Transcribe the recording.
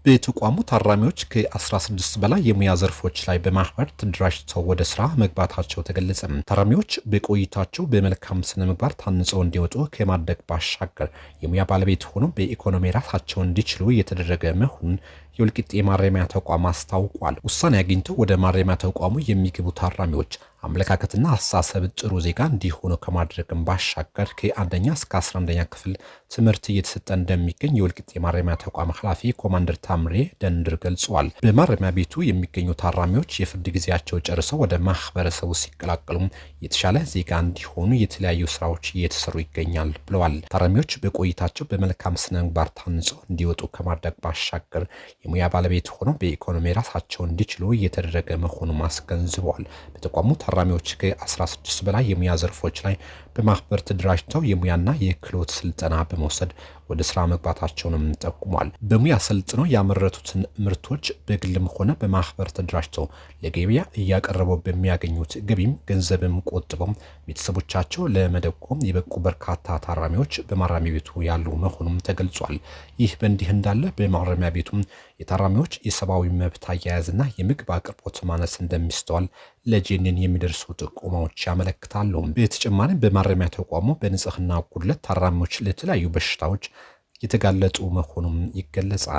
በተቋሙ ታራሚዎች ከ16 በላይ የሙያ ዘርፎች ላይ በማህበር ተደራጅተው ወደ ስራ መግባታቸው ተገለጸ። ታራሚዎች በቆይታቸው በመልካም ስነ ምግባር ታንጸው እንዲወጡ ከማድረግ ባሻገር የሙያ ባለቤት ሆኖ በኢኮኖሚ ራሳቸውን እንዲችሉ እየተደረገ መሆኑን የወልቂጤ ማረሚያ ተቋም አስታውቋል። ውሳኔ አግኝተው ወደ ማረሚያ ተቋሙ የሚገቡ ታራሚዎች አመለካከትና አስተሳሰብ ጥሩ ዜጋ እንዲሆኑ ከማድረግም ባሻገር ከአንደኛ እስከ 11ኛ ክፍል ትምህርት እየተሰጠ እንደሚገኝ የወልቂጤ ማረሚያ ተቋም ኃላፊ ኮማንደር ታምሬ ደንድር ገልጸዋል። በማረሚያ ቤቱ የሚገኙ ታራሚዎች የፍርድ ጊዜያቸው ጨርሰው ወደ ማህበረሰቡ ሲቀላቀሉ የተሻለ ዜጋ እንዲሆኑ የተለያዩ ስራዎች እየተሰሩ ይገኛል ብለዋል። ታራሚዎች በቆይታቸው በመልካም ስነ ምግባር ታንጸው እንዲወጡ ከማድረግ ባሻገር የሙያ ባለቤት ሆነው በኢኮኖሚ ራሳቸው እንዲችሉ እየተደረገ መሆኑን አስገንዝበዋል። በተቋሙ ታራሚዎች ከ16 በላይ የሙያ ዘርፎች ላይ በማህበር ተደራጅተው የሙያና የክህሎት ስልጠና በመውሰድ ወደ ስራ መግባታቸውንም ጠቁሟል። በሙያ ሰልጥነው ያመረቱትን ምርቶች በግልም ሆነ በማህበር ተደራጅተው ለገበያ እያቀረቡ በሚያገኙት ገቢም ገንዘብም ቆጥበው ቤተሰቦቻቸው ለመደጎም የበቁ በርካታ ታራሚዎች በማረሚያ ቤቱ ያሉ መሆኑም ተገልጿል። ይህ በእንዲህ እንዳለ በማረሚያ ቤቱ የታራሚዎች የሰብአዊ መብት አያያዝና የምግብ አቅርቦት ማነስ እንደሚስተዋል ለጄኔን የሚደርሱ ጥቆማዎች ያመለክታሉ። በተጨማሪም በማረሚያ ተቋሙ በንጽህና ጉድለት ታራሚዎች ለተለያዩ በሽታዎች የተጋለጡ መሆኑም ይገለጻል።